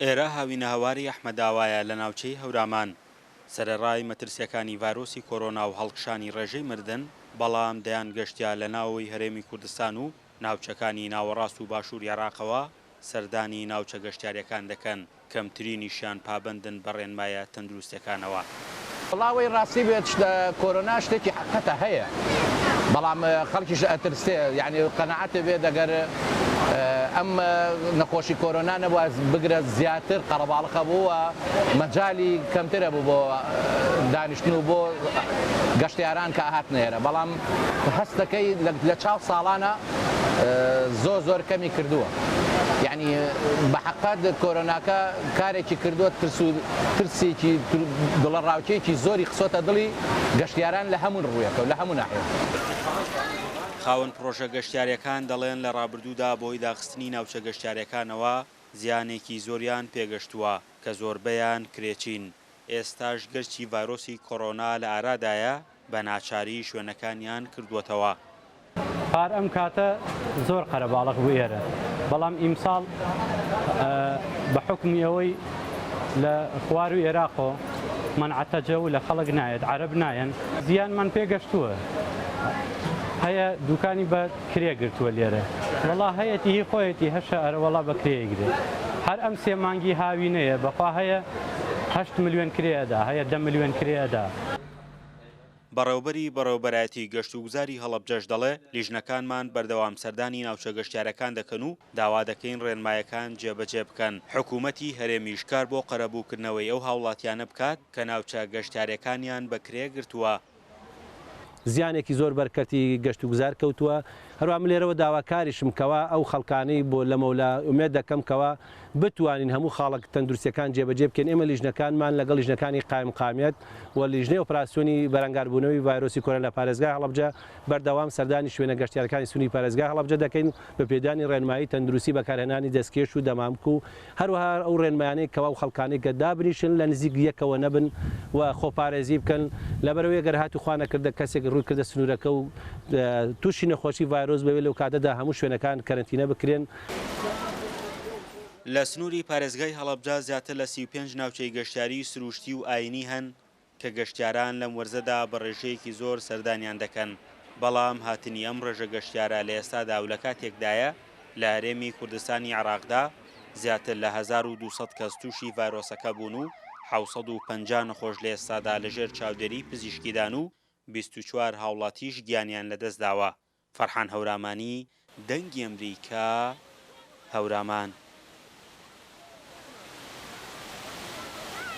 ئێرە هاوینەهەواری ئەحمەدئاوایە لە ناوچەی هەورامان. سەرەڕای مەترسییەکانی ڤایرۆسی کۆرۆنا و هەڵکشانی ڕێژەی مردن، بەڵام دەیان گەشتیار لە ناوەوەی هەرێمی کوردستان و ناوچەکانی ناوەڕاست و باشووری عێراقەوە سەردانی ناوچە گەشتیارییەکان دەکەن، کەمترینیشیان پابەندن بە ڕێنمایە تەندروستییەکانەوە. وەڵا ئەوەی ڕاستی بێت کۆرۆنا شتێکی حەقیقەتە هەیە بەڵام خەڵکیش ئەترسێ یانی قەناعەتێ بێت ئەگەر ئەم نەخۆشی کۆرۆنا نەبووە بگرە زیاتر قەرەباڵخ هەبوو و مەجالی کەمتر هەبوو بۆ دانیشتن و بۆ گەشتیاران کە ئەهاتنە ئێرە بەڵام هەستەکەی لە چاو ساڵانە زۆر زۆر کەمی کردووە یعنی بە حەقەت کۆرۆناکە کارێکی کردووە ترس و ترسێکی دڵەڕاوکێکی زۆری خسۆتە دڵی گەشتیاران لە هەموو ڕوویەکە و لە هەموو ناحیەک. خاوەن پڕۆژە گەشتیارییەکان دەڵێن لە ڕابردوودا بەهۆی داخستنی ناوچە گەشتیارییەکانەوە زیانێکی زۆریان پێگەشتووە کە زۆربەیان کرێچین، ئێستاش گەرچی ڤایرۆسی کۆرۆنا لە ئارادایە بە ناچاری شوێنەکانیان کردووەتەوە. پار ئەم کاتە زۆر قەرەباڵغ بوو ئێرە، بەڵام ئیمساڵ بە حوکمی ئەوەی لە خواروو ئێراقۆ مەنعە تەجەو لە خەڵک نایەت، عەرەب نایەن، زیانمان پێ گەشتووە، هەیە دوکانی بە کرێ گرتووە لێرە، وەڵا هەیەتی هی خۆیەتی هەشە ئەرە وەڵا بە کرێ ئەیگرێ، هەر ئەم سێ مانگی هاوینەیە بەخوا هەیە هەشت ملیۆن کرێ ئەدا، هەیە دە ملیۆن کرێ ئەدا. بەڕێوەبەری بەڕێوەبەرایەتی گەشتوگوزاری هەڵەبجەش دەڵێ، لیژنەکانمان بەردەوام سەردانی ناوچە گەشتیارەکان دەکەن و داوا دەکەین ڕێنمایەکان جێبەجێ بکەن، حکوومەتی هەرێمیش کار بۆ قەرەبووکردنەوەی ئەو هاوڵاتیانە بکات کە ناوچە گەشتیارەکانیان بە کرێ گرتووە. زیانێکی زۆر بەر کەرتی گەشتوگوزار کەوتووە، هەروەها من لێرەوە داواکاریشم کەوا ئەو خەڵکانەی بۆ لەمەولا ئومێد دەکەم کەوا بتوانین هەموو خاڵە تەندروستیەکان جێبەجێ بکەین، ئێمە لیژنەکانمان لەگەڵ لیژنەکانی قایمقامیەت و لیژنەی ئۆپراسیۆنی بەرەنگاربوونەوەی ڤایرۆسی کۆرۆنا لە پارێزگای هەڵەبجە بەردەوام سەردانی شوێنە گەشتیارەکانی سنووری پارێزگای هەڵەبجە دەکەین بە پێدانی ڕێنمایی تەندروستی بەکارهێنانی دەستکێش و دەمامک و هەروەها ئەو ڕێنمایانەی کەوا ئەو خەڵکانەی کە دابنیشن لە نزیک یەکەوە نەبن و خۆپارێزی بکەن لەبەرئەوەی گەر هاتوو خوا نەکردە کەسێک ڕووی کردە سنوورەکە و تووشی نەخۆشی ڤایرۆس بەوێ لەو کاتەدا هەموو شوێنەکان کەرەنتینە بکرێن. لە سنووری پارێزگای هەڵەبجە زیاتر لە 35 ناوچەی گەشتیاریی سرووشتی و ئایینی هەن کە گەشتیاران لەم وەرزەدا بە ڕێژەیەکی زۆر سەردانیان دەکەن، بەڵام هاتنی ئەم ڕێژە گەشتیارە لە ئێستادا و لە کاتێکدایە لە هەرێمی کوردستانی عێراقدا زیاتر لە 1200 کەس تووشی ڤایرۆسەکە بوون و 750 نەخۆش لە ئێستادا لەژێر چاودێریی پزیشکیدان و 24 هاوڵاتیش گیانیان لەدەستداوە. فەرحان هەورامانی، دەنگی ئەمریکا، هەورامان.